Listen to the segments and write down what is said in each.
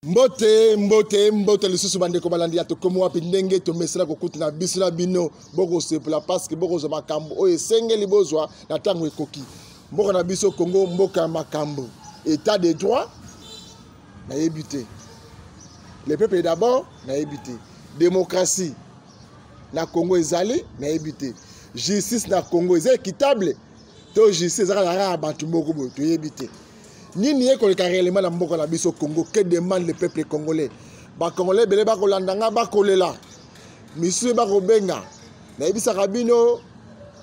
Mbote, mbote, mbote lisusu bandeko balandi ya tokomi wapi ndenge tomesana kokutana biso na bino bokosepela paske bokozwa makambo oyo esengeli bozwa na ntango ekoki. Mboka na biso Congo, mboka ya makambo, etat de droit nayebi te, le peuple d'abord nayebi te, démocratie na Congo ezali nayebi te, justice na Congo eza équitable to justice ezaka na kaka bato moko boye toyebi te. Nini ye koleka réellement na mboka na biso Congo? Que demande le peuple congolais? Ba congolais ebele bakolanda nga, bakolela misusu bakobenga. Nayebisaka bino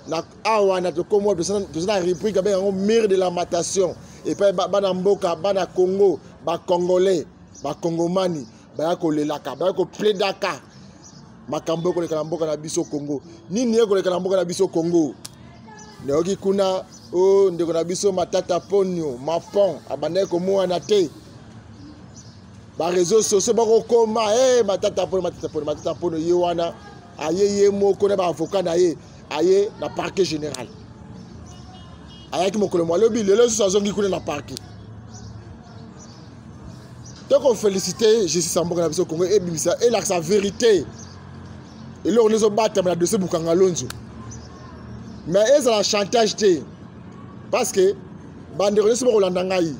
na awa na tokomo toza na rubrique abenga yango mur de lamentation epai bana mboka, bana Congo, ba congolais, ba congomani baya kolelaka, baya koplaidaka makambo ekoleka na mboka na biso Congo. Nini ekoleka na mboka na biso Congo? Nayoki kuna o ndeko na biso Matata Ponyo Mapon abandaki komona te ba réseaux sociaux bakokoma hey, Matata Ponyo, Matata Ponyo, Matata Ponyo ye wana aye ye moko na ba avocat na ye, aye na parquet général. Ayaki mokolo mwa lobi, lelo susu azongi kuna na parquet. Toko féliciter justice ya mboka na biso Congo ebimisa elakisa vérité eloko nde ezobatama na dossier Bukanga Lonzo, mais ezala chantage te, parce que bandeko nyonso bokolanda ngai,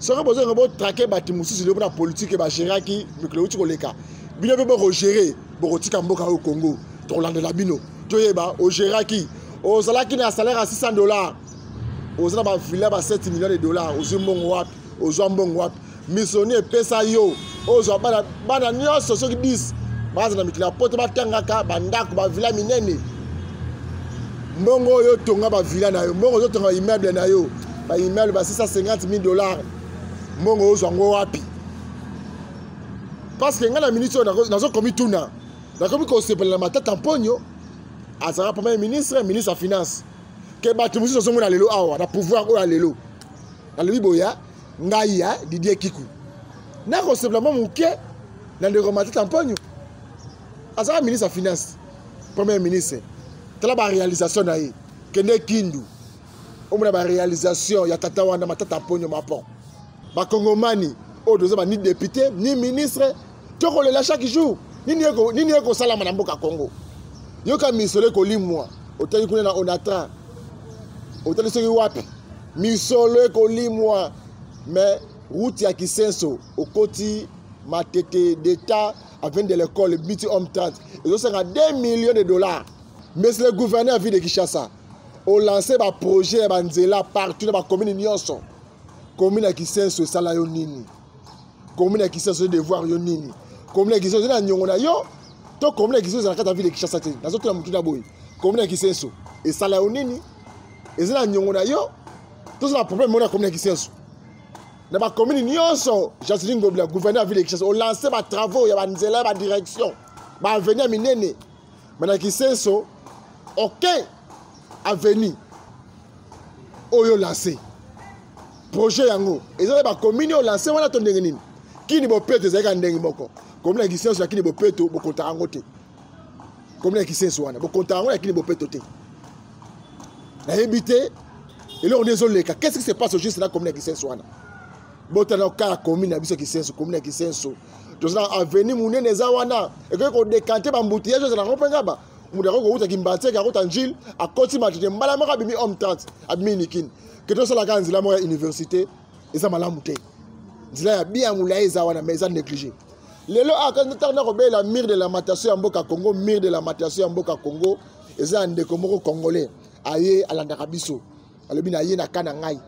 soki bozonga botraquer bato mosusu lelo mpona politike bagéraki mikolo euti koleka, bino mpe bokogérer, bokotika mboka oyo Congo. Tokolandela bino, toyeba ogéraki, ozalaki na salaire ya 600 $, oza na bavilla ba 7 millions de dollars, ozwi mbongo wapi? Ozwa mbongo wapi? Misoni epesa yo ozwa bana, bana nyonso soki 10 baza na mikili ya poto, batangaka bandako bavilla minene. Mbongo oyo otonga bavilla na yo, mbongo ozotonga baimmeuble na yo, baimmeuble ba 650 000 $, mbongo ozwa ngo wapi? Parce que ngai na minute oyo nazokomi tuna, nakomi kosepela na Matata Mponyo, azalaka premier ministre, ministre ya finance, ke bato mosusu ozomona lelo awa na pouvoir oyo ya lelo. Nalobi boya, ngai ya Didier Kiku nakosepela mwa moke na ndeko Matata Mponyo, azalaka ministre ya finance, premier ministre. Tala baréalisation na ye, kende Kindu omona baréalisation ya tata wana Matata Mponyo Mapon. Bakongomani oyo toza ba ni député ni ministre, tokolela chaque jour. Nini ekosalama na mboka Congo? Yoka, misolo ekolimwa. Otali kuna na Onatra, otali soki wapi, misolo ekolimwa. Mais route ya Kisenso, okoti Matete d'état, avenue de l'école, biti homme 30, ezosanga 2 millions de dollars. Mais le gouverneur ville de Kinshasa olance baprojet ya banzela partout na bacommune nyonso. Commune ya Kisenso esala yo nini? Commune ya Kisenso devoir yo nini? Commune ya Kisenso eza na niongo na yo to commune ya Kisenso eza na kati ya ville de Kinshasa te? Nazotuna motu na boye, commune ya Kisenso esala yo nini? Eza na niongo na yo toza na problème moko na commune ya Kisenso? Na bacommune nyonso, Gentiny Ngobila, gouverneur ya ville de Kinshasa, olance batravaux ya banzela ya badirection, baavenue ya minene, mais na Kisenso aucun avenue oyo lance projet yango eza na bacommune oyo lance wana to ndenge nini? Kini Bopeto ezalaki ndenge moko. Commune ya Kisenso ya Kini Bopeto, bokontaka yango te. Commune ya Kisenso wana, bokontaka yango ya Kini Bopeto te. Nayebi te eloko nde ezoleka. Qu'est-ce qui se passe au juste na commune ya Kisenso wana? Botala kaka commune na biso Kisenso. Commune ya Kisenso, toza na avenue monene eza wana, ekoki kodécanter baembouteillage ezala yango mpe ngaba. Moto akoki kouta Kimbanseke, akota Njili, akoti Matete, mbala moko abimi homme 30, abimi Nikini. Ke tosalaka nzela moko ya université eza malamu te. Nzela ya bien ya molai eza wana, mais eza négligé. Lelo ntango nakobela mur de lamentation ya mboka Congo, mur de lamentation ya mboka Congo eza ya ndeko moko congolais aye alandaka biso. Alobi na ye na ka na ngai,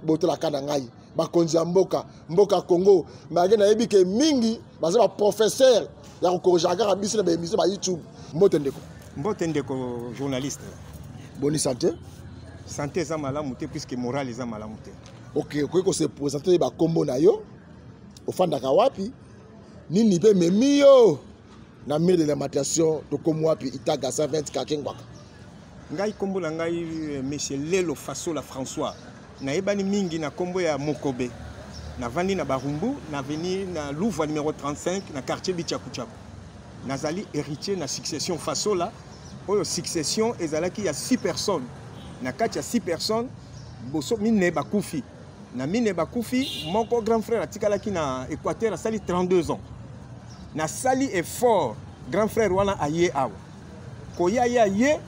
botola ka na ngai, bakonzi ya mboka, mboka Congo. Malgré nayebi ke mingi baza baprofesseur ya kokorigaka kaka biso na baémission ba YouTube. Mbote ndeko. Mbote ndeko journaliste. Boni santé? Santé eza malamu te, puisque moral eza malamu te. Ok, okoki kose présenter, bakombo na yo, ofandaka wapi, nini mpe memi yo na mur de lamentation tokomi wapi, Itaga 120 quartier Ngwaka? Ngai, nkombo na ngai monsieur Lelo Fasola François, nayebani mingi na nkombo ya Mokobe. Navandi na Barumbu, na avenue na Louva numéro 35, na quartier Bichakuchaku. Nazali héritier na succession Fasola oyo. Succession ezalaki ya 6 personnes. Na kati ya 6 personnes, boso mine bakufi. Na mine bakufi, moko grand frère atikalaki na Équateur, asali 32 ans. Nasali effort, grand frère wana aye awa. Koya ye aye,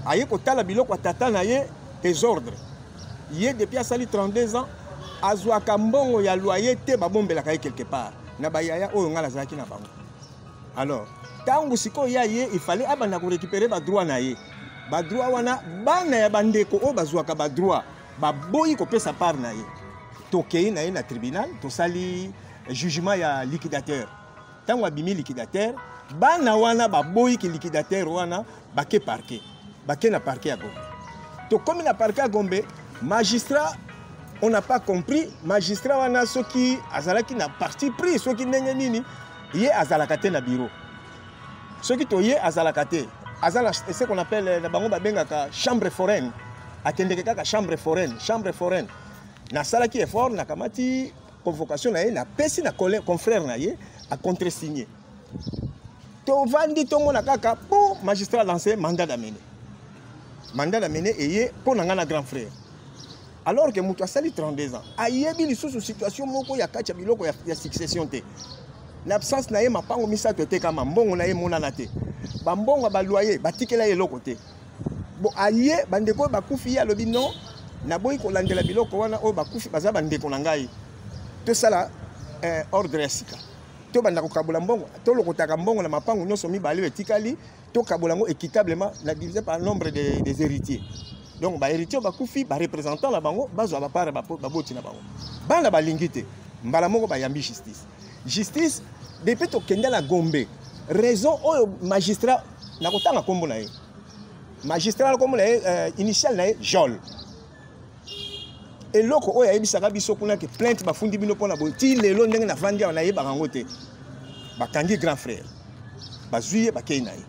aye kotala biloko ya tata na ye, désordre. Ye depuis asali 32 ans, azwaka mbongo ya loyer te, babombelaka ye quelque part na bayaya oyo ngai nazalaki na bango. Alors ntango sikoyo ya ye, il fallait abanda korécupérer badroit na ye. Badroit wana, bana ya bandeko oyo bazwaka badroit baboyi kopesa part na ye. Tokei na ye na tribunal, tosali jugement ya liquidateur. Ntango abimi liquidateur, bana wana baboyiki liquidateur wana, bake parquet, bake na parquet ya Gombe. Tokomi na parquet ya Gombe, magistrat, on n'a pas compris magistrat wana soki azalaki na parti pris, soki ndenge nini. Ye azalaka te na bureau. Soki toye, azalaka te, aza na ce qu'on appelle, na bango babengaka chambre foraine. Akendeke kaka chambre foraine, chambre foraine. Nasalaki effort, nakamati convocation na ye, napesi na confrère na ye, acontresigné. Tovandi, tomona kaka mpo magistrat lancé mandat d'amener. Mandat d'amener eye mpo na ngai na grand frère, alors que moto asali 32 ans ayebi lisusu situation moko ya kati ya biloko ya succession te. Na absence na ye, mapango misato etekama, mbongo na ye emonana te, bambongo ya baloyer batikela ye eloko te. Bon, aye, bandeko oyo bakufi, ye alobi: "Non, naboyi kolandela biloko wana. Oyo bakufi baza bandeko na ngai. Tosala ordre ya sika, tobanda kokabola mbongo, tolokotaka mbongo na mapango nyonso mibale oyo etikali, tokabola yango équitablement na divisé par nombre des héritiers." Donc bahéritier bakufi, bareprésentant na bango bazwa bapart baboti na bango. Bana balingi te. Mbala moko bayambi justice. Justice, depuis tokende na Gombe, raison oyo magistrat, nakotanga nkombo na ye, magistrat, nkombo na ye, initial na ye Jol, eloko oyo ayebisaka biso kuna ke plainte bafundi bino mpona boye, ti lelo ndenge navandi awa nayebaka yango te. Bakangi grand frère, bazwi ye, bakei na ye.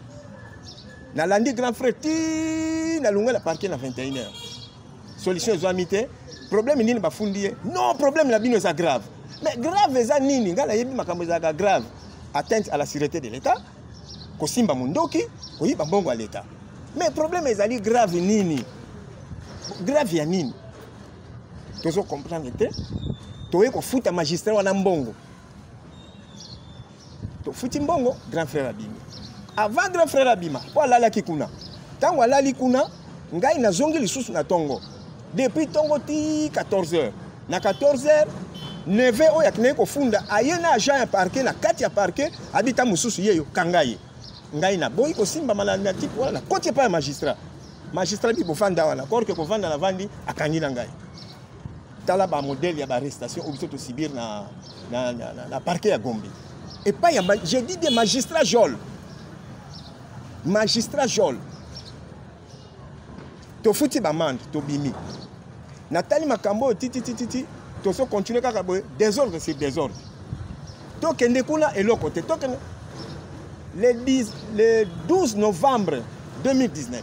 Nalandi grand frère ti nalongwe na parquet na 21 heures. Solution ezwami te. Problème nini bafundi ye? Non, problème na bino eza grave. Mais grave eza nini? Ngai nayebi makambo ezalaka grave: atteinte à la sûreté de l'État, kosimba mondoki, koyiba mbongo ya l'État. Mais problème ezali grave nini? Grave ya nini? Tozo comprendre te. Toye kofuta magistrat wana mbongo, tofuti mbongo, grand frère abimi. Avant grand frère abima, mpo alalaki kuna, ntango alali kuna, ngai nazongi lisusu na ntongo. Depuis ntongo ti 14 heures, na 14 heures, neveu oyo akendaki kofunda aye na agent ya parquet. Na kati ya parquet, abita mosusu ye yo kanga ye. Ngai naboyi kosimbama na type wana. Nakoti epai ya magistrat. Magistrat bi bofanda wana korke kovanda, navandi, akangi na ngai. Tala bamodèle ya baarrestation oyo biso tosubir na parquet ya Gombe, epai ya, je dis bien, magistrat Jol, magistrat Jol. Tofuti baamende, tobimi. Natali makambo oyo tititititi, tozo continue kaka boye, désordre sur désordre. Tokende kuna, eloko te. Tokende le 10, le 12 novembre 2019,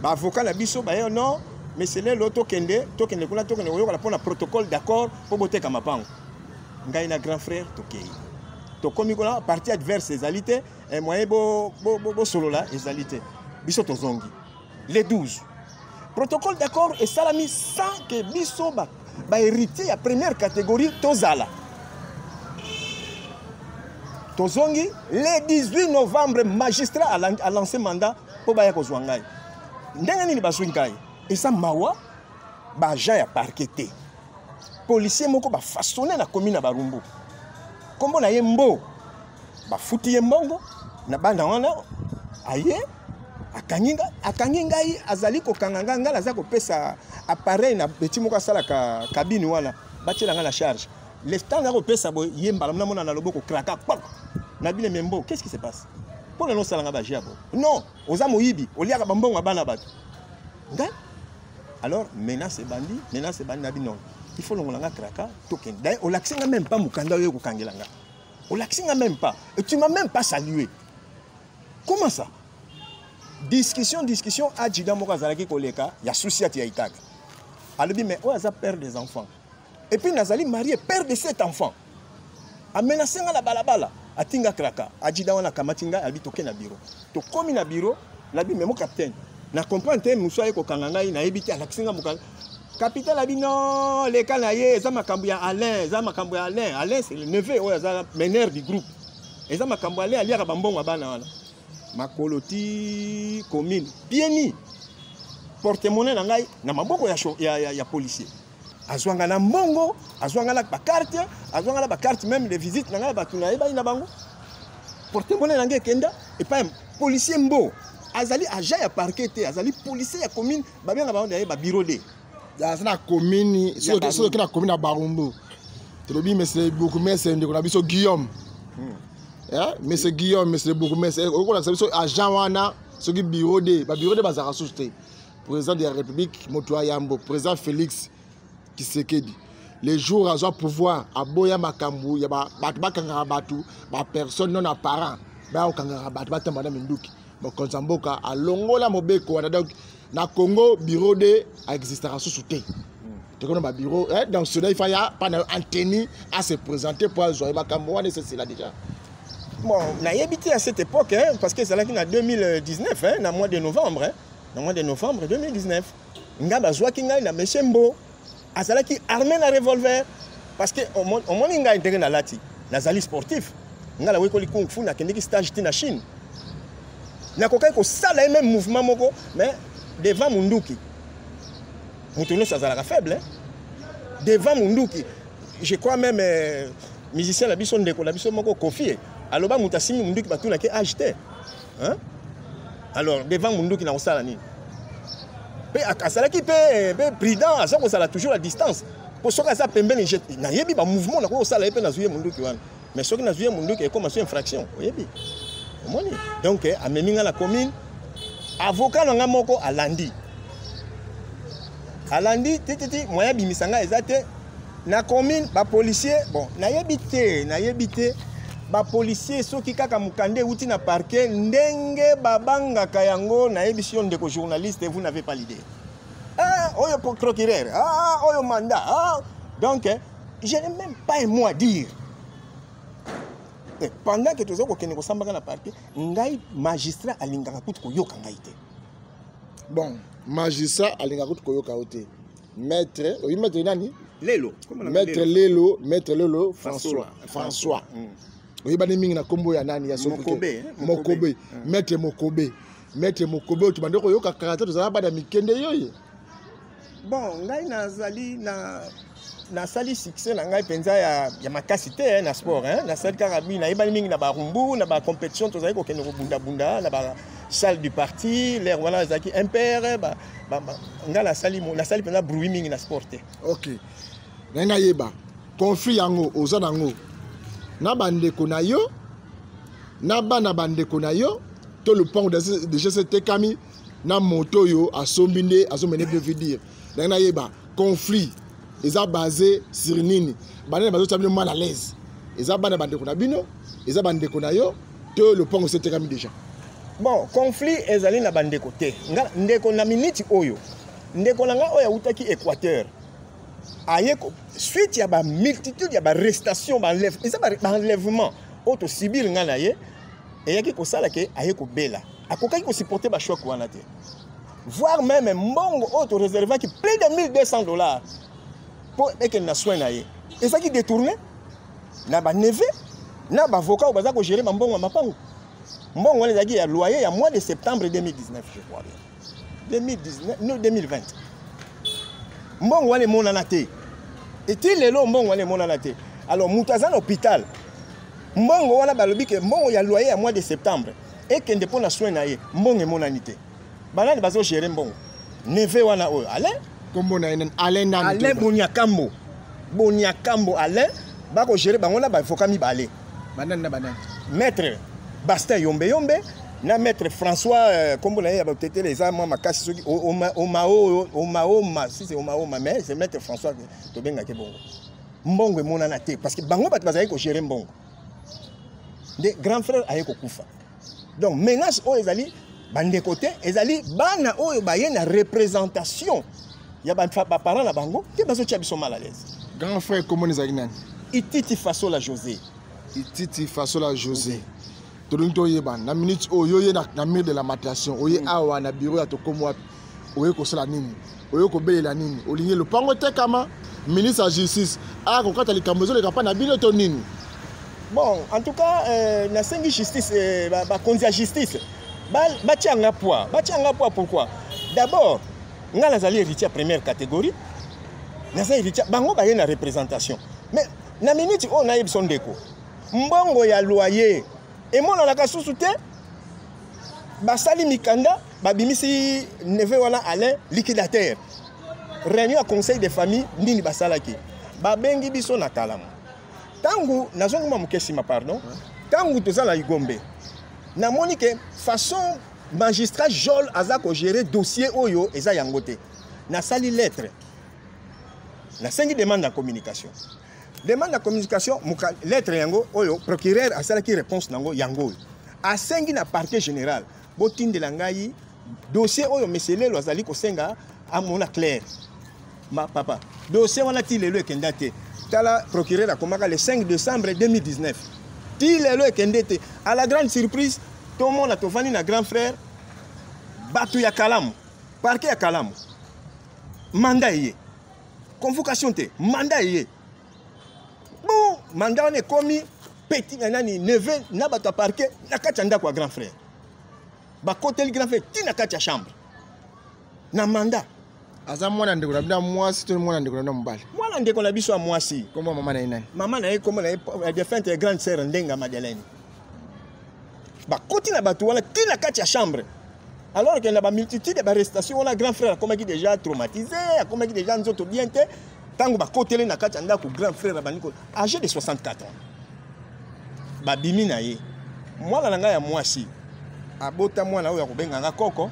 baavocat na biso baye: "Non, monsieur Lelo, tokende, tokende kuna, tokende koyokola mpona protocole d'accord mpo boteka mapango." Ngai na grand frère tokei. Tokomi kuna, partie adverse ezali te, moyen bosolola ezali te. Biso tozongi le 12, protocole d'accord esalami sans ke biso bahéritier ya première catégorie tozala. Tozongi le 18 novembre, magistrat a lancé mandat mpo baya kozwa ngai. Ndenge nini bazwi ngai? Eza mawa. Baagent ya parquet te, policier moko bafaçonne na komi na Barumbu, nkombo na ye Mbo, bafuti ye mbongo na banda wana, aye akangi ngai. Azali kokanga ngai, ngai aza kopesa appareil na beti moko asalaka cabine wana, batiela ngai na charge. Le temps nga kopesa boye, ye mbala namona na loboko kraka kpok na bino. Membo, qu'est-ce qui se passe? Mpo nano osalanga baje bo? Non, oza moyibi, oliaka bambongo ya bana bato. Ngai alors menace ebandi, menace ebandi na bino. Il faut longola nga kraka, tokende. D'ailleurs olakisi nga même pas mokanda oyo ekokangela nga, olakisi nga même pas, et tu m'as même pas salué. Comment ça? Discussion, discussion. Adjudant moko azalaki koleka ya susi ati ya Itaga, alobi: "Mais oyo aza père des enfants, et puis nazali marié, père de sept enfants, amenace nga na balabala." Atinga kraka. Adjudant wana akamati ngai, alobi: "Toke na bureau." Tokomi na bureau, nabi: "Mais mon capitaine, na comprendre te. Mosu aye kokanga ngai, nayebi te, alakisi nga mokanda. Capitaine abi non, leka na ye, eza makambo ya Alain, eza makambo ya Alain. Alain, c'est le neveu oyo aza meneur du groupe. Eza makambo Alain aliaka bambongo ya bana wana. Makolo ti commune, pieds nus, porte-monnaie na ngai na maboko ya policier. Azwanga na mbongo, azwanga na bacarte, azwanga na bacarte même de visite na ngai, bato nayebani na bango. Porte-monnaie na ngai ekenda epai policier mbo. Azali agent ya parquet te, azali policier ya commune, babenga bango d'ailleurs ba bureau D. Aza na commune, soki na commune ya Barumbu. Tolobi monsieur bourgmestre ndeko na biso Guillaume. Monsieur Guillaume, monsieur bourgmestre, okolakisa biso agent wana soki bureau D, ba bureau D bazalaka susu te. Président de la République moto ya yambo, président Félix Tshisekedi. Les jours azwa pouvoir aboya makambo ya bato bakangaka bato, ba personne non apparent, baya kokangaka bato batamba na minduki. Mokonzi ya mboka alongola mobeko wana. Donc na Congo bureau D existera susu te. Tokona ba bureau, donc cela il fallait pas en tenue à se présenter pour azwa makambo wana, c'est cela déjà. Bon, nayebi te à cette époque, hein, parce que ezalaki na 2019, hein, na mois de novembre, hein, na mois de novembre 2019. Nga bazwaki ngai na monsieur Mbo, azalaki armé na revolver, parce que omoni ngai ndenge nalati, nazali sportif. Nga nawekoli kung fu, nakendeki stage ti na Chine. Nakokaki kosala ye même mouvement moko, mais devant munduki moto nyonso azalaka faible, hein? Devant munduki, je crois même musicien na biso, ndeko na biso moko Kofi aloba moto asimbi munduki batunaki âge te, hein? Alors devant munduki nakosala nini? Mpe azalaki mpe prudent, aza kozala toujours à distance, po soki aza pembeni, nayebi bamouvement nakoki kosala ye mpe nazwi ye munduki wana. Mais soki nazwi ye munduki, ekoma so infraction, oyebi, omoni. Donc amemi nga na commune, avocat na nga moko alandi, alandi tititi, moyen abimisa nga eza te. Na commune bapolicier, bon, nayebi te, nayebi te bapolicier soki kaka mokanda euti na parquet ndenge babangaka yango. Nayebisi yo ndeko journaliste, vous n'avez pas l'idée. Ah, oyo procureur, ah, oyo mandat, ah. Donc je n'ai même pas un mot à dire. Et pendant que toza kokende kosambaka na parquet, ngai magistrat alingaka kutu koyoka ngai te. Bon, magistrat alingaka kutu koyoka yo te. Maître, oyi maître nani? Lelo. Maître Lelo, maître Lelo François. François. Oyebani mingi na kombo ya nani ya Mokobe, Mokobe. Maître Mokobe. Maître Mokobe, tu bande koyoka kaka tozala bana mikende yoye. Bon, ngai nazali na nasali succès na ngai mpenza ya makasi te na sport, hein. Nasali kaka mingi, nayebani mingi na barumbu, na bacompétition tozali kokende kobundabunda na basalle du parti. L'heure wana ezalaki impere. Ngai nasali mpenza bruit mingi na sport te. Ok, ngai nayeba conflit yango oza nango na bandeko na yo, na bana bandeko na yo, to lopango déjà se tekami na moto oyo asombi nde azomene bino vidire. Ngai nayeba conflit eza basé sur nini, banani bazotia bino mal à l'aise? Eza bana bandeko na bino, eza bandeko na yo, to lopango se tekami déjà? Bon, conflit ezali na bandeko te. Nga ndeko na miniti oyo, ndeko na nga oyo awutaki Équateur, aye suite ya bamultitude ya baarrestation, eza baenlèvement oyo tosubir nga na ye, eyaki kosala ke aye kobela, akokaki kosupporter bachoc wana te, voire même mbongo oyo toreservaki, plus de 1200 $ mpo ekende na soin na ye, ezalaki détourné na baneveu na bavocat oyo baza kogérer bambongo ya mapango. Mbongo wana ezalaki ya loyer ya mois de septembre 2019, je crois bien 2019, no, 2020. Mbongo wana emonana te eti lelo, mbongo wana emonana te. Alors moto aza na hôpital, mbongo wana balobi ke mbongo ya loyer ya mois de septembre ekende mpo na soin na ye, mbongo emonani te. Banani bazogérer mbongo? Neveu wana oyo Alain. Kombo na ye nani? Alain nani? Alain Boniakambo, Boniakambo Alain. Bakogérer bango na bavocat mibale. Banani na banani? Maître Bastin Yombe Yombe na maître François, kombo na ye ya batetele eza mwa makasi, soki Omao, Omaoma, si c'est Omaoma, mais c'est maître François tobengaki bongo. Mbongo emonana te parce que bango bato bazalaki kogérer mbongo nde grand frère aye kokufa. Donc menace oyo ezali bandeko te, ezali bana oyo baye na représentation ya baparent na bango te, bazotia biso mal à l'aise. Grand frère kombo ezalaki nani? Ititi Fasola José. Ititi Fasola José. Tolingi toyeba na minute oyo oye na mur de lamentation, oye awa na bureau ya Tokomi Wapi, oye kosala nini? Oyo kobelela nini? Olingi lopango etekama? Ministre ya justice aya kokata likambo ezoleka mpa na bino to nini? Bon, en tout cas, nasengi justice, bakonzi ya justice batia nga poids, batia nga poids. Pourquoi? D'abord, nga nazali héritier première catégorie, naza héritier, bango baye na représentation. Mais na minute oyo nayebi so ndeko, mbongo ya loyer emonanaka susu te. Basali mikanda, babimisi neveu wana Alain liquidateur. Réunion ya conseil de famille nini basalaki, babengi biso na Kalamu. Ntango nazongi mwa moke nsima, pardon, ntango toza na Igombe, namoni ke façon magistrat Jol aza kogérer dossier oyo eza yango te. Nasali lettre, nasengi demande ya communication, demande ya communication. Lettre yango oyo, procureur asalaki réponse nango yango oyo, asengi na parquet général botindela ngai dossier oyo monsieur Lelo azali kosenga amona clair. Ma papa, dossier wana ti lelo ekenda te. Tala, procureur akomaka le 5 décembre 2019, ti lelo ekende te. À la grande surprise, tomona tovandi na grand frère, bato ya Kalamu, parquet ya Kalamu, mandat eye, convocation te, mandat eye. Bon, mandat wana ekomi, petit na nani, neveu na bato ya parquet na kati ya ndako ya grand frère, bakoteli grand frère ti na kati ya chambre na mandat. Aza mwana ndeko na bino ya mwasi to mwana ndeko na bino ya mobali? Mwana ndeko na biso ya mwasi. Kombo mama na ye nani? Mama na ye, kombo na ye défunte grande sœur Ndenga Madeleine. Bakoti na bato wana ti na kati ya chambre, alors que na bamultitude ya baarrestation wana, grand frère akomaki déjà traumatisé, akomaki déjà nzoto bien te. Ntango bakoteli na kati ya ndako, grand frère abandi ko, âgé de 64 ans, babimi na ye. Mwana na ngai ya mwasi abota mwana oyo akobenganga koko,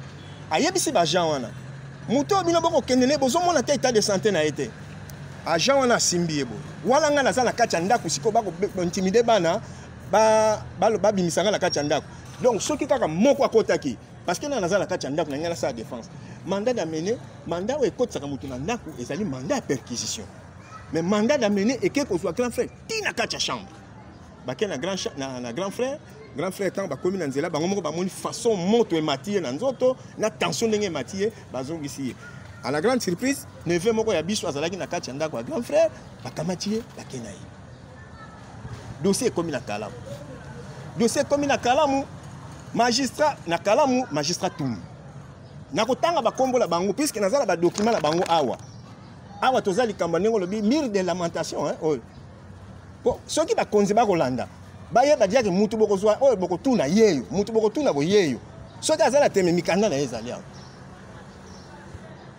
ayebisi baagent wana: moto oyo bino bokokende ne, bozomona te état de santé na ye te. Agent wana asimbi ye boye wana, ngai naza na kati ya ndako. Sikoyo bakointimider bana, babimisa ngai na kati ya ndako. Donc soki kaka moko akotaki, parce que na naza na kati ya ndako na ngai, nasala défense. Mandat d'amener, mandat oyo ekotisaka moto na ndako ezali mandat ya perquisition, mais mandat d'amener eke kozwa grand frère ti na kati ya chambre. Bake na grand frère. Grand frère, ntango bakomi na nzela, bango moko bamoni façon moto emati ye na nzoto, na tension ndenge emati ye, bazongisi ye. À la grande surprise, neveu moko ya biso azalaki na kati ya ndako ya grand frère, bakamati ye, bake na ye. Dossier ekomi na Kalamu, dossier ekomi na Kalamu, magistrat na Kalamu, magistrat Tumi. Nakotanga bakombo na bango puisque naza na badocument na bango awa. Awa toza likambo ndenge olobi, mur de lamentation, hein, oyo. Po soki bakonzi bakolanda, bayeba diake mutu bokozwa oyo bokotuna yeyo, mutu bokotuna boyeyo, soki aza na teme, mikanda na ye ezali awa,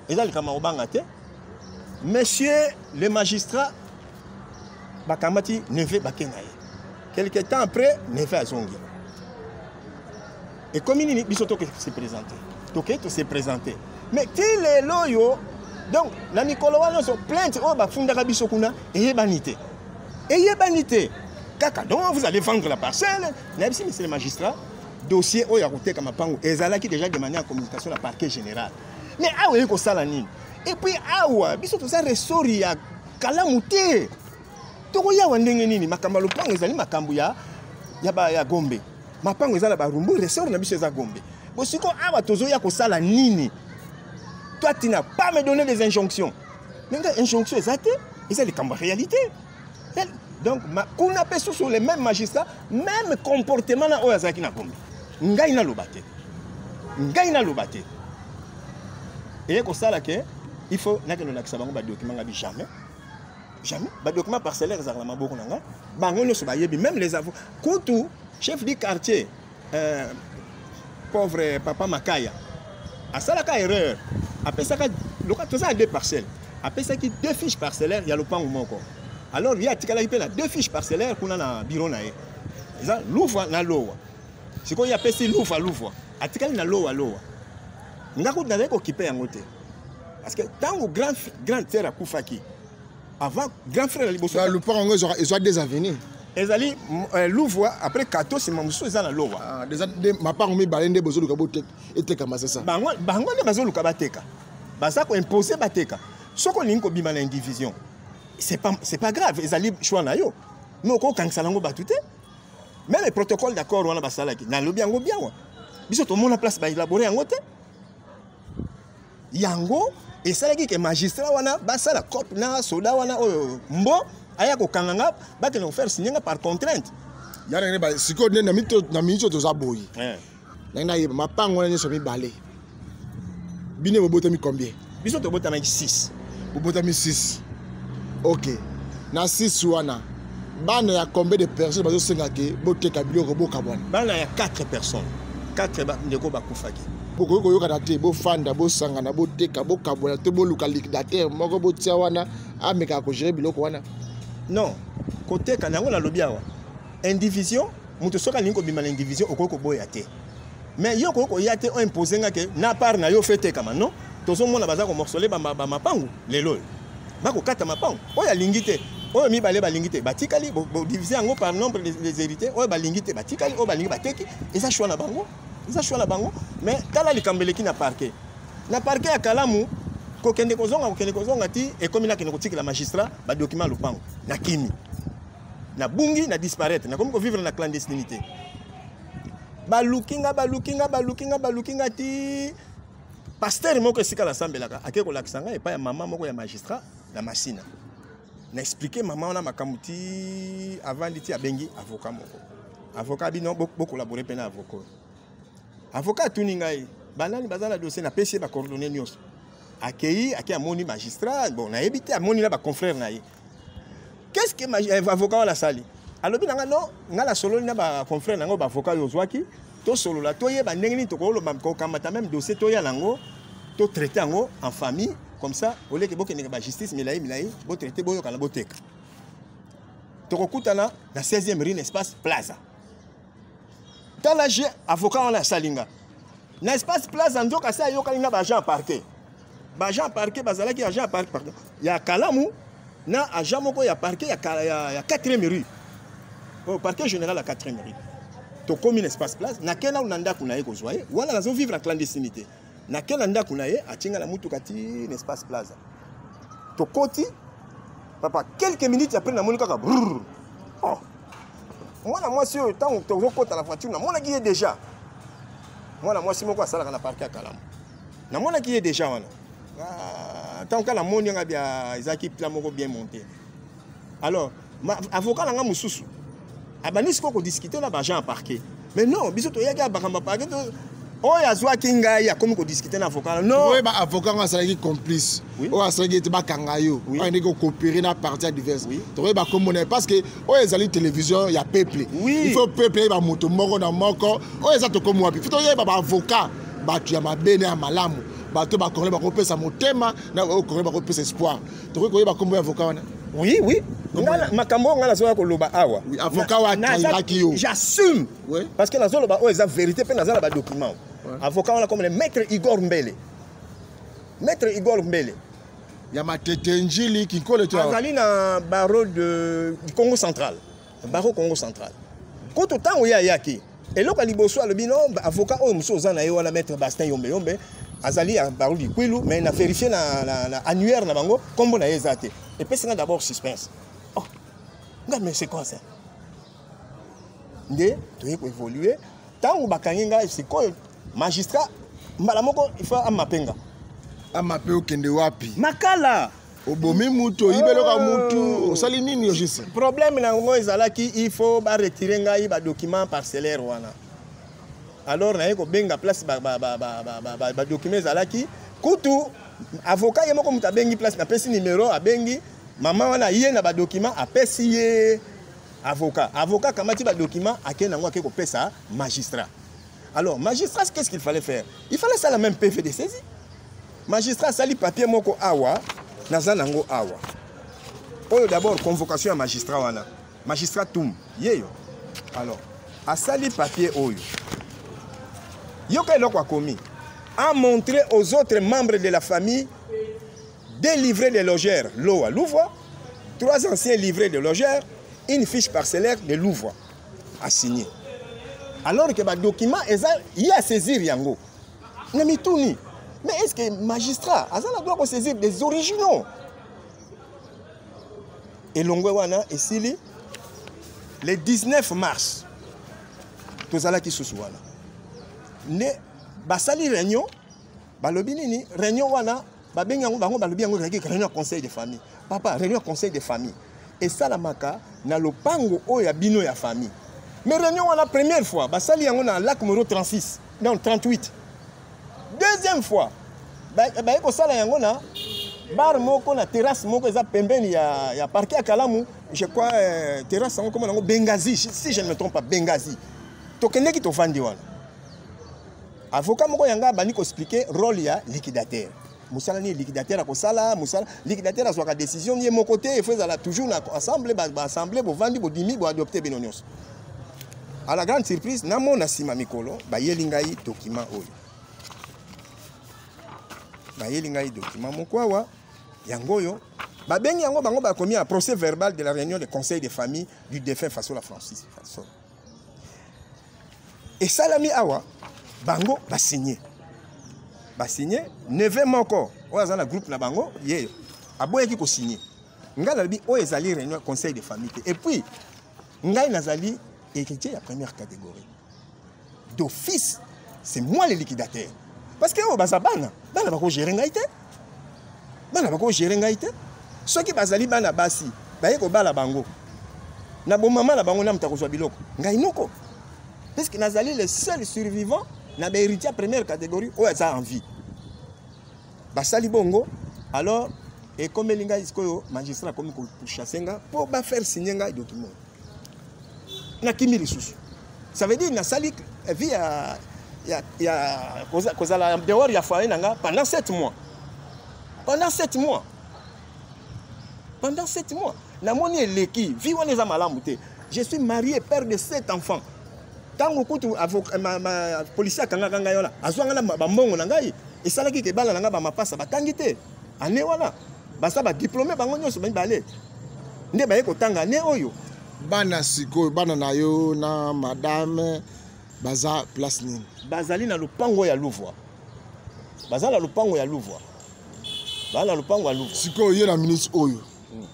eza likambo ya kobanga te. Monsieur le magistrat, bakamati neveu, bake na ye. Quelque temps après, neveu azongi. Ekomi nini? Biso toke se présenter, toke to se présenter, mais ti lelo oyo, donc na mikolo wana nyonso, plainte oyo bafundaka biso kuna eyebani te, eyebani te kaka. Donc vous allez vendre la parcelle. Nayebisi monsieur le magistrat, dossier oyo ya koteka mapango ezalaki déjà demandé en communication na parquet général, mais awa eyi kosala nini? Et puis awa biso toza ressort ya Kalamu te, tokoyawa ndenge nini? Makambo ya lopango ezali makambo ya Gombe, mapango eza na Barumbu, ressort na biso eza Gombe. Bosiko awa tozoya kosala nini? Toi, tu n'as pas me donner des injonctions, mais nga injonction eza te, eza likambo ya réalité. Donc kuna mpe susu le même magistrat, même comportement na oyo azalaki na Gombe. Ngai naloba te, ngai naloba te. Eye kosala ke il faut nakende olakisa bango badocument. Ngabi jamais, jamais. Badocument parcellaire ezalaka na maboko na ngai, bango nyonso bayebi, même les avocats kutu. Chef du quartier, pauvre papa Makaya, asalaka erreur, apesaka loka toza na deux parcelles, apesaki deux fiches parcellaires ya lopango moko. Alors ye atikalaki mpe na deux fiches parcellaires kuna na bureau na ye, eza Luva na Lowa. Sikoyo ye apesi Luva Luva, atikali na Lowa Lowa. Nga kutu nazali kokipe yango te, parce que ntango grand frère akufaki, avant grand frère ya liboso. Lopango yango ezwa des avenues. Ezali Luvwa, après kato, nsima mosusu eza na Lowa. Ah, déjà mapango mibale nde bozoluka etekama, c'est ça? Bango, bango nde bazoluka bateka, baza koimpose bateka. Soki olingi kobima na indivision, c'est pas grave, ezali choix na yo, mais okokangisa nango bato te. Même protocole d'accord wana basalaki, nalobi yango biawa, biso tomona place baélabore yango te. Yango Esalaki ke magistrat wana basala cope na soda wana oyo mbo aya kokanga nga, bakende kofaire signer nga par contrainte. Ya ndenge sikoyo nde na miniti oyo toza boye, ndenge nayeba mapango wana nyonso mibale, bino bobotami combien? Biso tobotamaki 6. Bobotami 6, ok. Na 6 wana, bana ya combien de personnes bazosenga ke boteka biloko, bokabwana? Bana ya 4 personnes, 4 ndeko bakufaki. Bokoki koyokana te, bofanda, bosangana, boteka, bokabwana te, boluka liquidateur moko, botia wana, amekaka kogérer biloko wana? Non, koteka yango, nalobi awa, indivision, moto soki alingi kobima na indivision, okoki koboya te. Mais yo okoki koya te, oimpose nga ke na part na yo fe tekama. Non, tozomona baza komorceler bamapangu lelo oyo, bakokata mapangu. Oyo alingi te, oyo mibale balingi te, batikali. Bodivise yango par nombre des héritiers. Oyo balingi te batikali, oyo balingi bateki. Eza choix na bango, eza choix na bango. Mais tala likambo eleki na parquet, na parquet ya Kalamu. Kokende kozonga, kokende kozonga, ti ekomi nakende kotikela magistrat badocument ya lopango. Nakimi, nabungi, na disparaître, nakomi kovivre na clandestinité. Baluki nga, baluki nga, baluki nga, baluki nga, ti pasteur moko esika nasambelaka ake kolakisa ngai epai ya mama moko ya magistrat na Masina. Na expliquer mama wana makambo, ti avandi, ti abengi avocat moko. Avocat bino bocollaborer mpe na avocat oyo. Avocat atuni ngai banani baza na dossier, napesi ye bacoordonnées nyonso. Akei, ake, amoni magistrat. Bon, nayebi te, amoni na baconfrère na ye. Qu'est ce que avocat wana asali? Alobi na nga: non, nga nasololi na baconfrère na yango, baavocat oyo ozwaki, tosolola, toyeba ndenge nini tokoloba kokamata même dossier, toya nango, totraite yango en famille. Comme ça, oleke bokendeke bajustice milai milai, botraite, boyokana, boteka. Tokokutana na 16e rue, Espace Plaza. Tala, je avocat wana asali nga na Espace Plaza. Nzoka se ayokani na baagent parquet. Baagent parquet bazalaki agent parquet, pardon, ya Kalamu na agent moko ya parquet ya 4e rue, oh, parquet général ya 4e rue. Tokomi na Espace Place, nakei nanu na ndako na ye kozwa ye wana. Nazovivre na clandestinité. Nakei na ndako na ye, atinga na mutuka ti na Espace Plaza. Tokoti, papa, quelques minutes après namoni kaka brrr. Oh, mwana mwasi oyo, ntango tozokɔta na voiture, namonaki ye déjà. Mwana mwasi moko asalaka na parquet ya Kalamu, namonaki ye déjà wana. Ntango kaka namoni yanga bia, ezalaki plan moko bien monté. Alors avocat na nga mosusu abandi sikoyo kodiscuter na baagent ya parquet. Mais non, biso toyaki ya makambo ya parquet. Oyo azwaki ngai akomi kodiscuter na avocat. Non. Oyeba avocat ngo asalaki complice, oyo asalaki ete bakanga yo, oyo andeki kocoopérer na partie adverse. Tokoyeba kombo na ye parce que oyo ezali télévision ya peuple. Il faut peuple eyeba moto moko na moko oyo eza. Tokomi wapi? Faut toyeba baavocat, bato ya mabe na ya malamu, bato bakongole bakopesa motema na oyo kongole bakopesa espoir. Tokoki koyeba kombo ya avocat wana? Oui, makambo oyo ngai nazoya koloba awa. Avocat oyo atrairaki yo. J'assume, parce que nazoloba oyo eza vérité mpe naza na badocument. Avocat wana comme le maître Igor Mbele, maître Igor Mbele. Ya Matete, Njili, Kinkole to? Azali na barreau de Congo Central, barreau Congo Central. Kutu ntango ye ayaki, eloko ya liboso alobi: non, avocat oyo mosusu oza na ye wana, maître Bastin Yombe Yombe, azali ya barreau du Kwilu, mais na vérifie na annuaire na bango, nkombo na ye eza te. Epesi nga d'abord suspense. Oh nga, mais c'est quoi ça? Nde toye koévolue. Ntango bakangi ngai sikoyo, magistrat mbala moko il faut amape nga. Amape, okende wapi? Makala. Obomi mutu, oyibi eloko ya mutu, osali nini juste? Problème na yango ezalaki, il faut baretirer ngai badocument parcellaire wana. Alors naye kobenga place badocument ezalaki. Kutu avocat ye moko moto abengi place, napesi numéro, abengi mama wana, ye na badocument, apesi ye avocat. Avocat akamati badocument, ake nango, ake kopesa magistrat. Alors magistrat, qu'est-ce qu'il fallait faire? Il fallait sala même PV de saisie. Magistrat asali papier moko awa, naza nango awa. Oyo d'abord convocation ya magistrat wana, magistrat Tum yeyo. Alors asali papier oyo, yoka eloko akomi: a montré aux autres membres de la famille deux livrets de logeurs Loa Louvois, trois anciens livrets de logeurs, une fiche parcellaire de Louvois, a signé. Alors que badocument eza ye asaisir yango. Na mituni, mais est ce que magistrat aza na droit kosaisir des originaux? Elongwe wana esili. Le 19 mars tozalaki susu wana, nde basali réunion. Balobi nini? Réunion wana, Babengi yango, bango balobi yango ezalaki réunion ya conseil de famille. Papa, réunion ya conseil de famille esalamaka na lopango oyo ya bino ya famille. Mais réunion wana, première fois basali yango na lac numéro 36, non, 38. Deuxième fois baye kosala yango na bar moko, na terrasse moko eza pembeni ya parquet ya Kalamu, je crois. Terrasse yango komona yango Bengazi, si je ne me trompe pas, Bengazi. Tokendeki, tovandi wana, avocat moko yanga abandi koexpliquer rôle ya liquidateur, mosala nini liquidateur akosala. Mosala liquidateur, azwaka décision ye moko te, efo ezala toujours na ensemble, baassemblée, bovandi, bodimi, boadopte bino nyonso. À la grande surprise, namona nsima mikolo bayeli ngai document oyo, bayeli ngai document moko awa. Yango oyo babengi yango, bango bakomi ya procès verbal de la réunion de conseil de famille du défunt Fasola Francis Fasola. Esalami awa, bango basigné, basigné. Neveu moko oyo aza na groupe na bango, ye aboyaki kosigné. Ngai nalobi oyo ezali réunion conseil de famille te. Et puis ngai nazali héritier ya première catégorie d'office, c'est moi le liquidateur, parce que oyo baza bana, bana bakogérer ngai te, bana bakogérer ngai te. Soki bazali bana basi, baye kobala bango na bomama na bango, na moto akozwa biloko, ngai noko, puisque nazali le seul survivant na bahéritier ya première catégorie oyo aza en vie. Basali bongo, alors ekomeli ngai sikoyo, magistrat akomi kochasser nga mpo bafaire signer ngai document. Nakimi lisusu. Ça veut dire nasali vie ya kozala dehors ya foyer na nga pendant 7 mois, pendant 7 mois, pendant 7 mois. Namoni eleki, vie wana eza malamu te. Je suis marié, père de 7 enfants. Ntango kutu policier akangaka ngai wana, azwanga na bambongo na ngai, esalaki ke bana na ngai bamapasa batangi te ane wana, baza badiplôme bango nyonso mibale, nde baye kotanga ane oyo. Bana sikoyo, bana na yo na madame baza place nini? Bazali na lopango ya Luvwa, baza na lopango ya Luvwa, baza na lopango ya Luvwa. Sikoyo ye na ministre oyo,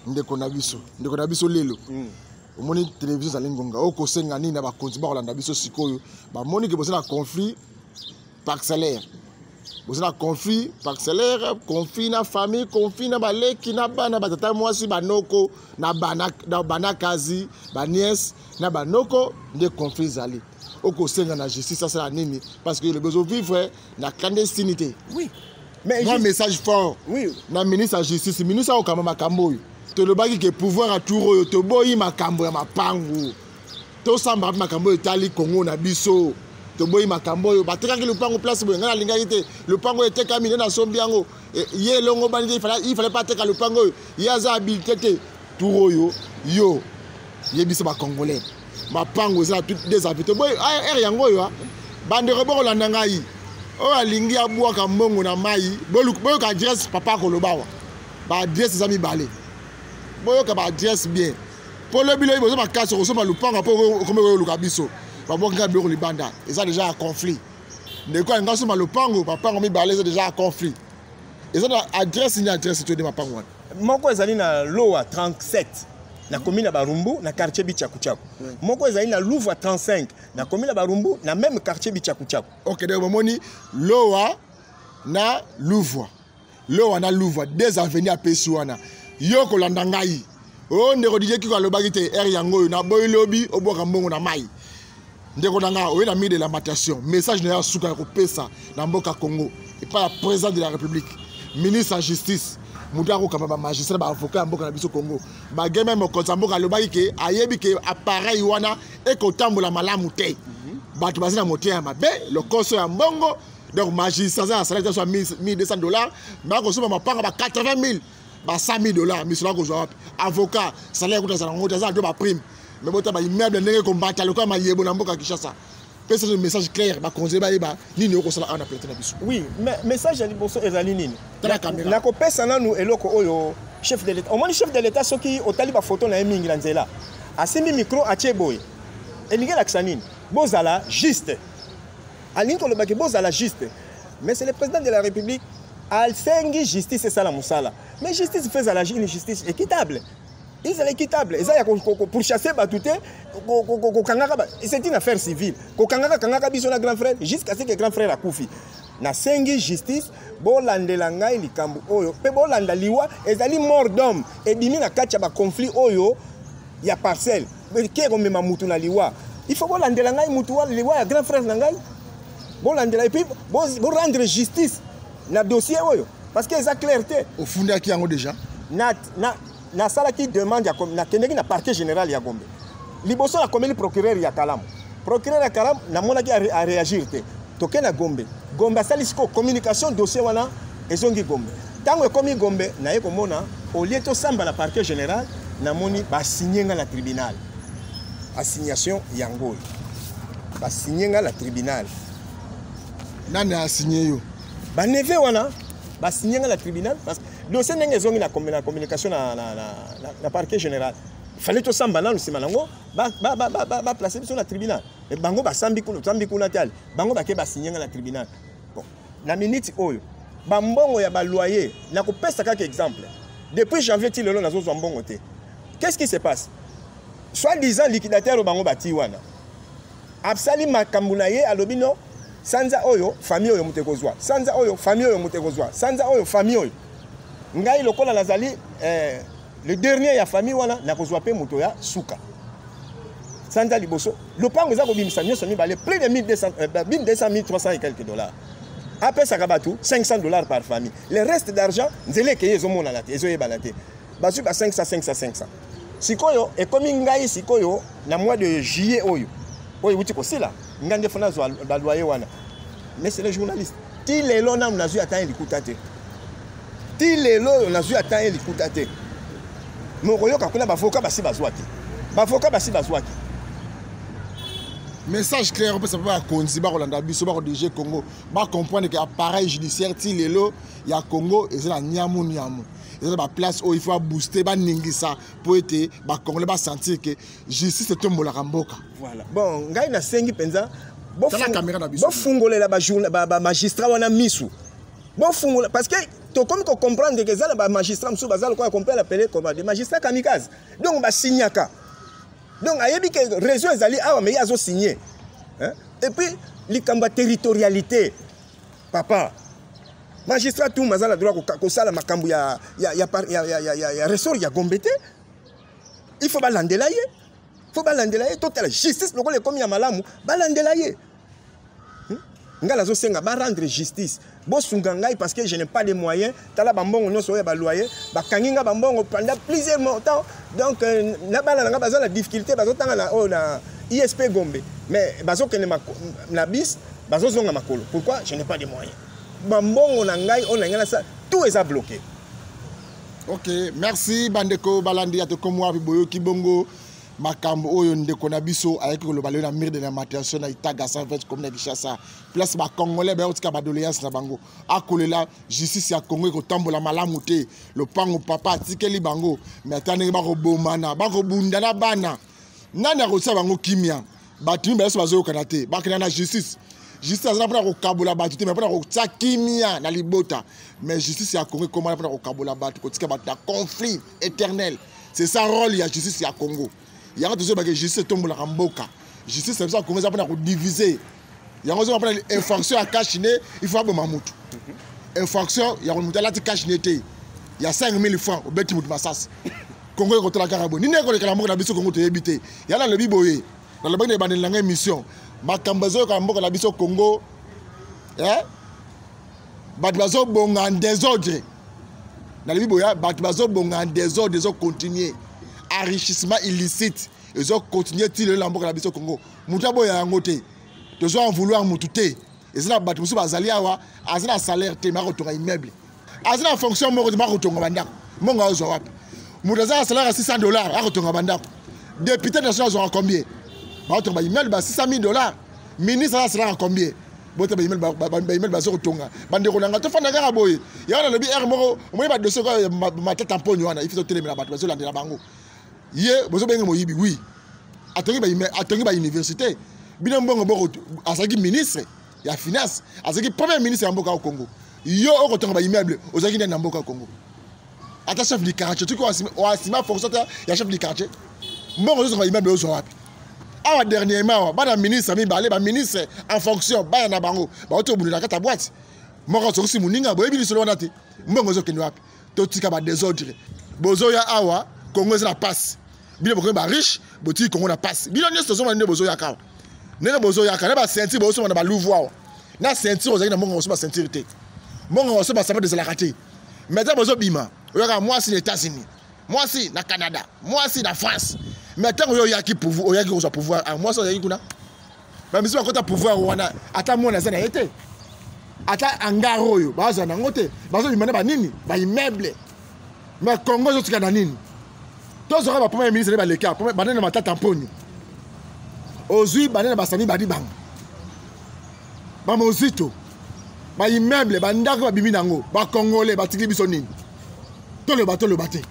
ndeko na biso lelo, omoni télévision ezali ngonga oyo, kosenga nini na bakonzi bakolanda biso sikoyo? Bamoni ke boza na conflit parcellaire, boza na conflit parcellaire, conflit na famille, conflit na baleki, na bana, batata mwasi, banoko na bana, na banakazi, banièce na banoko, nde conflit ezali. Okosenga na justice asala nini? Parce que lobi ozovivre na clandestinité. Oui, mais mwa message fort na ministre ya justice, ministre akokamba makambo oyo. Tolobaki ke pouvoir ya tour oyo, toboyi makambo ya mapangu, tosambaka mpe makambo oyo etali Kongo na biso. Toboyi makambo oyo batekaki lupango place boye, ngai nalingaki te, lupango oyo etekami, nde nasombi yango. Ye elongo bani te, il fallait pas ateka lupango oyo, ye aza habilité te. Tour oyo yo yebisa bacongolais, mapango eza na toutes des avis. Toboyi ere yango oyo. Bandeko bokolanda ngai, oyo alingi abwaka mbongo na mai, boyoka adresse papa akoloba awa. Baadresse eza mibale, boyoka baadresse bien, mpo lobi lobi boza makasi okosomba lupango mpo okomi koyoluka biso babwaki ngai biloko libanda. Eza déjà ya conflit. Ndeko alingi asomba lopango, mapango mibale eza déjà ya conflit. Eza na adresse nini? Adresse to nde mapango wana? Moko ezali na Lowa 37, na commune ya Barumbu, na quartier Bichakuchaku. Moko ezali na Louvre 35, na commune ya Barumbu, na même quartier Bichakuchaku. Ok, donc bomoni Lowa na Louvre, Lowa na Louvre, deux avenues apesi wana. Yo kolanda ngai oyo, ndeko Didie Kiko alobaki te, ere yango oyo naboyi lobi obwaka mbongo na mai. Ndeko na ngai oye na mur de lamentation, message na yo ya suka ya kopesa na mboka Congo, epai ya président de la République, ministre ya justice, moto akokamba bamagistrat, baavocat ya mboka na biso Congo. Bageme mokonzi ya mboka alobaki ke ayebi ke appareil wana ekotambola malamu te, bato baza na motema ya mabe, lokoso ya mbongo. Donc magistrat aza na salaire ya 1200 $, mais akosomba mapanga ba 80 000, ba 100 000 $. Misolo akozwa wapi? Avocat, salaire kuta azala yango te, aza na to baprime, mais bota baimmeuble ndenge kombata lokola mayebo na mboka Kinshasa. Pesa message clair, bakonzi bayeba nini okosala awa na plateau na biso. Oui, mais message ya liboso ezali nini? Tala caméra. Nakopesa nanu eloko oyo chef de l'État. Omoni chef de l'État, soki otali bafoto na ye mingi na nzela, asimbi micro, atie boye, elingi elakisa nini? Bozala juste. Alingi kolobaki bozala juste. Mais c'est le président de la République asengi justice esala mosala, mais justice faut ezala une justice équitable, ezala équitable, eza ya pourchasser bato te, kokangaka. C'est une affaire civile. Kokangaka kangaka biso na grand frère jusqu'à ce que grand frère akufi. Nasengi justice bolandela ngai likambo oyo mpe bolanda liwa ezali mort d'homme ebimi na kati ya baconflit oyo ya parcelle ke komema mutu na liwa. Il faut bolandela ngai mutu wa liwa ya grand frère na ngai, bolandela et puis bo rendre justice na dossier oyo parce que eza clair te. Ofundaki yango déjà? Na nasalaki demande ya nakendeki na parquet général ya Gombe. Liboso nakomeli procureur ya Kalamu. Procureur ya Kalamu namonaki aréagir te. Toke na Gombe. Gombe asali sikoyo communication, dossier wana ezongi Gombe. Ntango ekomi Gombe, naye komona au lieu tosamba na parquet général, namoni basigné nga na tribunal. Assignation yango oyo, basigné nga na tribunal. Nani asigné yo? Baneveux wana basigné nga na tribunal parce que dossier ndenge ezongi na communication na parquet général, fallait tosamba nanu, nsima nango baplace biso na tribunal. Bango basambi kuna, tosambi kuna te. Ale bango bake basigné nga na tribunal. Bon, na minute oyo bambongo ya baloyer, nakopesa kaka exemple, depuis janvier ti lelo nazozwa mbongo te. Qu'est-ce qui se passe? Soit disant liquidateur oyo bango bati wana asali makambo na ye, alobi no sanza oyo famille oyo moto ekozwa, sanza oyo famille oyo moto ekozwa, sanza oyo famille oyo. Ngai lokola nazali le dernier ya famille wana, nakozwa mpe moto ya suka sanza liboso. Lopango eza kobimisa nyonso mibale plus de 1200, 1200, 1300 et quelques dollars. Apesaka bato 500 $ par famille. Le reste d'argent, nzela ekei, ezomonana te, ezoyebana te. Bazwi ba 500, 500, 500. Sikoyo ekomi ngai sikoyo na mois de juillet oyo euti kosila, ngai nde faut nazwa baloyer wana. Mais c'est le journaliste, ti lelo nanu nazwi ata ye likuta te. Ti lelo oyo nazwi ata ye likuta te. Mokoyoka kuna bavoka basi bazwaki, bavoka basi bazwaki. Message clair opesa mpe bakonzi bakolanda biso, bakodirige Congo, bacomprendre ke appareil judiciaire ti lelo ya Congo eza na nyamu nyamu, eza na baplace oyo il faut babooste, baningisa mpo ete bacongolais basentir ke justice etombolaka mboka. Voilà. Bon, ngai nasengi mpenza Tala caméra na biso. Bofungolela bamagistrat wana misu, bofungola, parce que tokomi kocomprendre ke eza na bamagistrat mosusu baza lokola complet apele comme des magistrats kamikaze. Donc basignaka, donc ayebi ke réseau ezali awa, mais ye azosigne, hein? Et puis likambo ya territorialité, papa magistrat Tumba aza na droit kosala makambo ya ressort ya Gombe te. Il faut balandela ye, faut balandela ye. Totala justice lokola ekomi ya malamu, balandela ye. Ngai nazosenga barendre justice, bosunga ngai parce que je n'ai pas de moyens. Tala bambongo nyonso oyo ya baloyer, bakangi ngai bambongo pendant plusieurs temps. Donc na bana na ngai baza na difficulté, bazotanga na oyo na ISP Gombe, mais bazokende na bis, bazozonga makolo. Pourquoi? Je n'ai pas de moyens. Bambongo na ngai oyo na ngai nasala, tout eza bloqué. Ok, merci. Bandeko balandi ya Tokomi Wapi, boyoki bongo makambo oyo ndeko na biso ayaki koloba lelo na mur de lamentation na Itaga 120, commune ya Kinshasa, place bacongolais bayotika badoléance na bango. Akolela justice ya Congo ekotambola malamu te. Lopango papa atikeli bango, mais ata ndenge bakobomana, bakobunda na bana, nani akotia bango kimia? Bato mibale so bazoyokana te, bakenda na justice. Justice aza mpona kokabola bato te, mais mpona kotia kimia na libota. Mais justice ya Congo ekomana mpona kokabola bato, kotika bato na conflit éternel. C'est ça rôle ya justice ya Congo. Yango tozoyebake justice etombolaka mboka. Justice na biso ya Congo eza mpona kodivise. Yango ozoma mpona infraction ya cache-nez, il faut aboma mutu. Infraction ya moto alati cache-nez te ya 5000 francs, obeti mutu masasi. Congo ekotala kaka boye. Nini ekolekela mboka na biso Congo, toyebi te. Ya nalobi boye, nalobaki na ebandeli nanga émission, makambo ezoyoka mboka na biso Congo, eh? Bato bazobonga en désordre. Nalobi boya, bato bazobonga en désordre, ezocontinue. Enrichissement illicite ezocontinue ti lelo na mboka na biso Congo. Moto aboya yango te, tozo en vouloir motu te. Eza na bato mosusu bazali awa, aza na salaire te, makotonga immeuble, aza na fonction moko te, makotonga bandako. Mbongo azwa wapi? Moto aza na salaire ya 600 $, akotonga bandako. Député national azwaka combien? Bakotonga baimmeuble ba 600 000 $. Ministre aza salaire ya combien? Bota baimmeuble baza kotonga. Bandeko na nga, tofanda kaka boye. Yango nalobi ere moko, omoni badossier kaka Matata Mponyo wana, ifi totelemela bato bazolandela bango. Ye bozobenge moyibi, oui, atongi bauniversité. Bino mbongo boko, azalaki ministre ya finance, azalaki premier ministre ya mboka ya Congo. Yo okotonga baimmeuble, ozalaki nani na mboka ya Congo? Ata chef du quartier, soki oasima fonction ata ya chef du quartier, mbongo ozozonga immeuble ozwa wapi? Awa dernièrement awa bana ministre mibale, baministre en fonction, bana na bango bauti kobunda na kati ya boîte moko, azokisi moninga. Boyebi lisolo wana te? Mbongo ezokende wapi? Totika badésordre. Bozoya awa, Kongo eza na pasi. Bino bokomi bariche, botiki Kongo na pasi. Bino nyonso tozomona nde bozoyaka awa, ndenge bozoyaka na baceinture, bozosomba na baluvu awa na ceinture. Ozalaki na mbongo kosomba ceinture te, mbongo kosomba sapato ezalaka te. Mais ntango bozobima, oyaka mwasi na États-Unis, mwasi na Canada, mwasi na France. Mais ntango yo oyaki, oyaki kozwa pouvoir, ah, mwasi ozalaki kuna. Bamisusu bakota pouvoir wana, ata mwana aza na ye te, ata hangar oyo bazwa nango te. Bazobima na banini, baimmeuble. Mais Congo ezotika na nini? Tozwaka bapremier ministre nde baleka banene, Matata Mponyo, ozwi banene, basami badibanga, bamozito, baimmeuble, bandako babimi nango. Bacongolais batikili biso nini? Toloba, toloba te.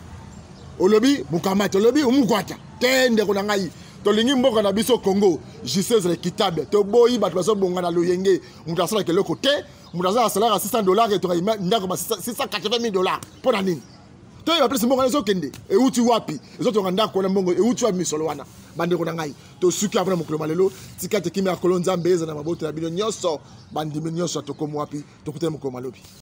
Olobi mokamati, olobi omukwata te. Ndeko na ngai, tolingi mboka na biso Congo, justice ezala équitable. Toboyi bato bazobonga na loyenge. Moto asalaka eloko te, moto aza na salaire ya 600 $, etonga ndako ba 680 000 $. Mpo na nini? Toyeba place mbongo wana ezokende, euti wapi, ezotonga ndako wana, mbongo euti wapi, misolo wana. Bandeko na ngai, tosuki apo na mokolo malelo. Tika te kimia ya Kolo Nzambe eza na mabota na bino nyonso, bandimi nyonso. Tokomi wapi? Tokutani mokolo malobi.